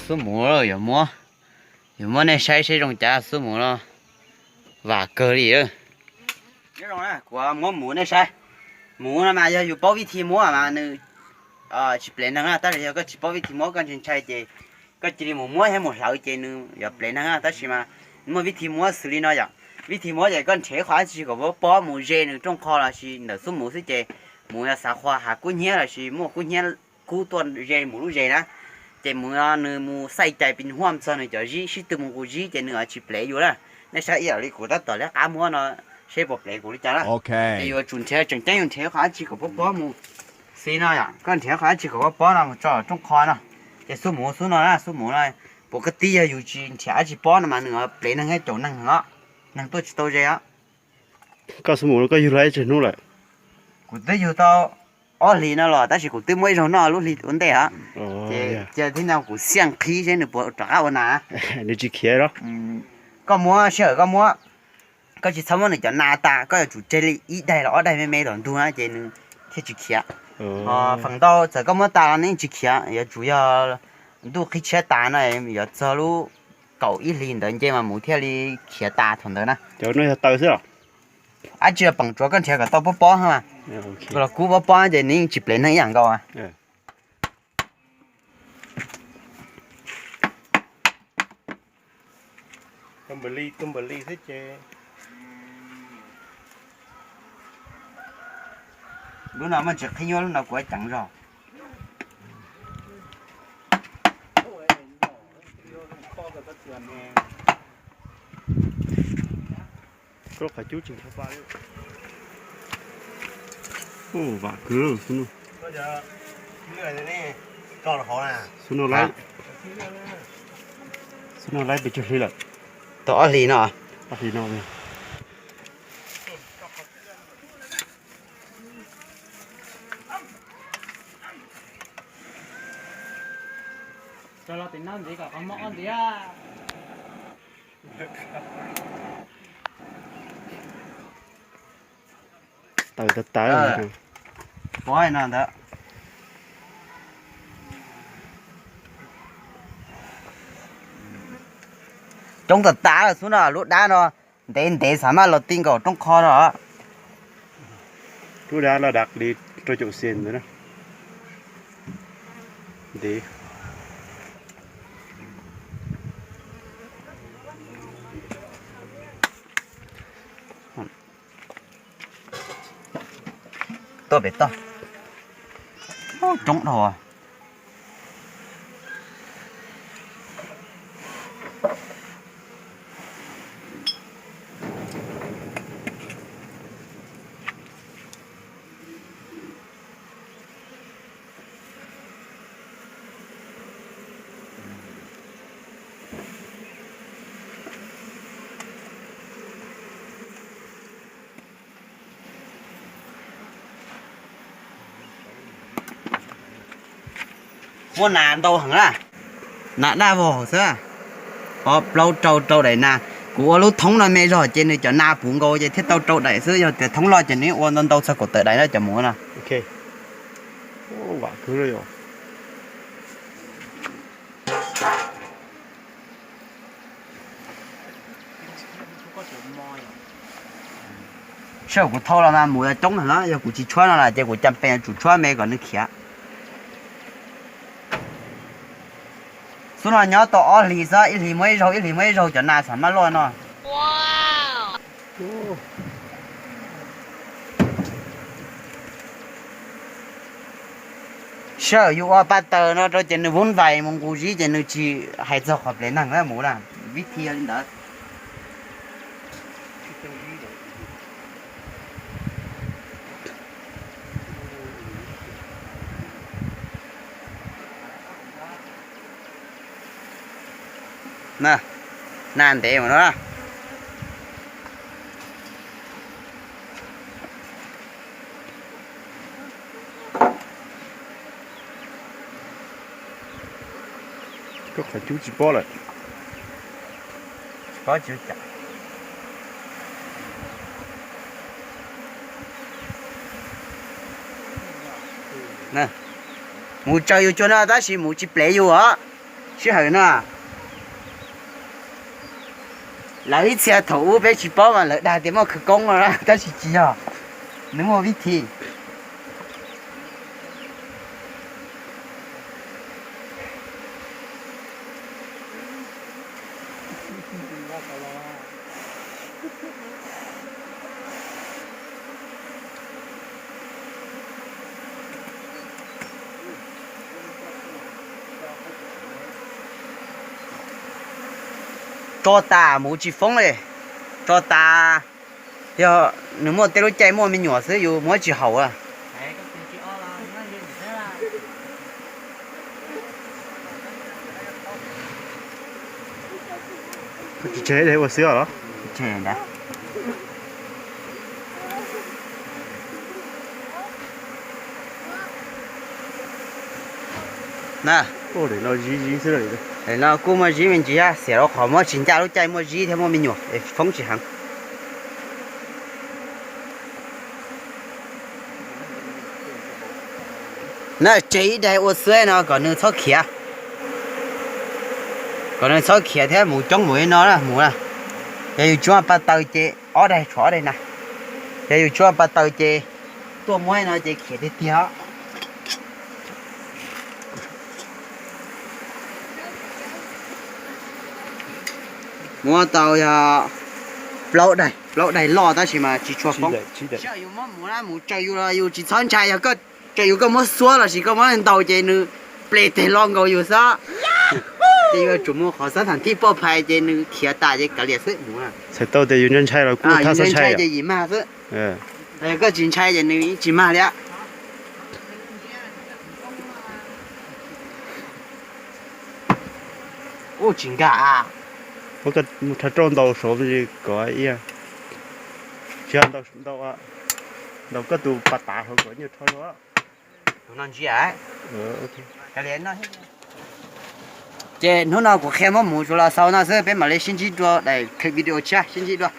Xub mus yuav muab, yuav muab nej saib seb zoo cas xub mus no. Vam kawg li. Kuv muab mus nej saib. Mus no mas yog yus paub vib thi muab mas nws tsis plev neeg na, tab sis yog koj tsis paub vib thi muab koj ntshai ntshai ces koj cia li mus muab thiab mus hlawv ces nws yuav plev neeg na. Tab sis mas muaj vib thi muab xws li no yom. Vib thi muab ces koj nrhiav ib qho dab tsi kom pob pob mus ze nws rooj qho los sis ntawm xub mus xwb ces mus yog xav qhua hav kub hnyiab los sis muaj kub hnyiab kub tuaj ze mus lub zes na. Ces mus no nws mus xaij cais pis huaj txog nws cov zib sib tw mus nqus zib ces nws tsis plev yus na. Nej saib ib yam li kuv tab tom liab qab muab no seb puas plev kuv li cas na. Ces yuav tsum nrhiav tseem ceeb yus nrhiav qhov dab tsi kom pob pob mus xws no yom. Koj nrhiav qhov dab tsi kom pob pob no mus tso rooj qho no. Ces xub mus xub no na, xub mus no puas koj tib yog yus tsis nrhiav dab tsi pob no mas nws plev neeg thiab caum neeg os. Neeg tuaj tsis tau ze os. Koj xub mus no koj yug tau ib tsawg hnub lawm? Kuv twb yug tau ob hlis no los tab sis kuv twb muab ib zaug noj lub hli ua ntej os. Ces cia thiab no kuv xiaj qhib seb nws puas rov qab ua nas. Nws tsis khiav los? Koj muab sij hawm koj muab, koj tsis txhob muab nws cov nas tas, koj yuav tsum tseg li ib daig los ob daig me me tom ntug na ces nws thiaj tsis khiav. Feem ntau txawm koj muab tas los nws yeej tsis khiav, yuav tsum yog ntuj qhib tshiab tas no yuav txog lub kaum ib hlis ntawd nce mas mus thiaj li khiav tas thaum ntawd na. Cov no yog taws xwb los? Ab tsi los peem tsuav koj nrhiav kom tau pob pob mas. Koj los kub pob pob ces nws yeej tsis plev neeg ib yam nkaus. Lub no muaj ntsis qhib nyuaj lub no kuv ceev zog. Koj qhov cub tsis ncho pa li. Vam kwv xwb no. Xwb no laib, xwb no laib pes tsawg hli lawm? Tau ob hlis no. Ob hlis no. Taws tas tas. Pov no ntawd. Coob tas tas xwb no, lub dab no ntev ntev xav maj los ti nkaus rooj qho no. Lub dab los dab li rau caum xyoo ntawd na. Ntev. Tuaj pem toj. Coob dhau. Muaj nas ntau heev na. Nas daj vog xwb. Ob plaub rau rau daim nas. Kuv ua lub thoob no me zog ces nws cov nas puv nkaus ces thiaj tau rau daim xwb, yog tias thoob loj ces nws ua ntau ntau txog kaum tawm daim na cov muv no. Sij hawm kuv thau los mas mus coob heev, yog kuv tsis tshuab no lawm ces kuv cas pes yuav tsum tshuab me kom nws khiav. Xub no nyob tau ob hlis xwb, ib hlis muab ib zaug, ib hlis muab ib zaug, cov nas xav maj luaj no. Sij hawm yus ua paj taws no rau ces nws vub vais mus nqus zib ces nws tsis hais txog qhov plev neeg na mus na, vib thi yog li ntawd. Na, nas ntev mus no. Koj qhov cub tsis pob lawm. Mus tsaws yus cuag no tab sis mus tsis plev yus os. Sij hawm no, lawv ib txhia thaum ub peb tsis paub mas lawv dag tias muaj khawv koob no, tab sis tsis yog, nws muaj vib thi. Tso tas mus tsis foob li, tso tas. Yog nws muaj tej lub caij muaj me nyuam xwb yus muab tsis haum. Tsis tseg ua xwb los? Na, no kuj muaj zib me ntsis, xiam rau qhov muab tsis ncaj lub caij muaj zib thiab muaj me nyuam es foob tsis heev. Na tseg ib daig ua xwb no kom nws txhob khiav, kom nws txhob khiav thiab mus coob mus li no na mus na. Yog yus tsis muaj pa taws ces ob daig tshuav ob daig na, yog yus tsis muaj pa taws ces tuaj muab no ces khiav tiag tiag. Muab tau yog plaub daig, plaub daig loj tab sis mas tsis tshua foob. Yus muab mus na mus tsaws yus los yus tsis txhob ntshai, yog koj tsaws yus koj muab xuab los sis koj muab ntaus ces nws ple teg lo nkaus yus xwb. Ces yuav tsum mus qhov xab tham thib poj phais ces nws khiav tas ces kav liam xwb mus. Txhais tau tias yus ntshai los kuj txhob ntshai ces yim mag xwb. Koj tsis ntshai ces nws tsis mag li. Ub tsis nkag. Muab koj rho rau ntaus saud kom ib, tsis yog ntaus, ntaus koj tus pas tav saud kom nyuaj rho dua. Ces hnub no kuv qhia muab mus tsuas los xaus no xwb, peb mam li sib ntsib dua daim clip video tshiab, sib ntsib dua.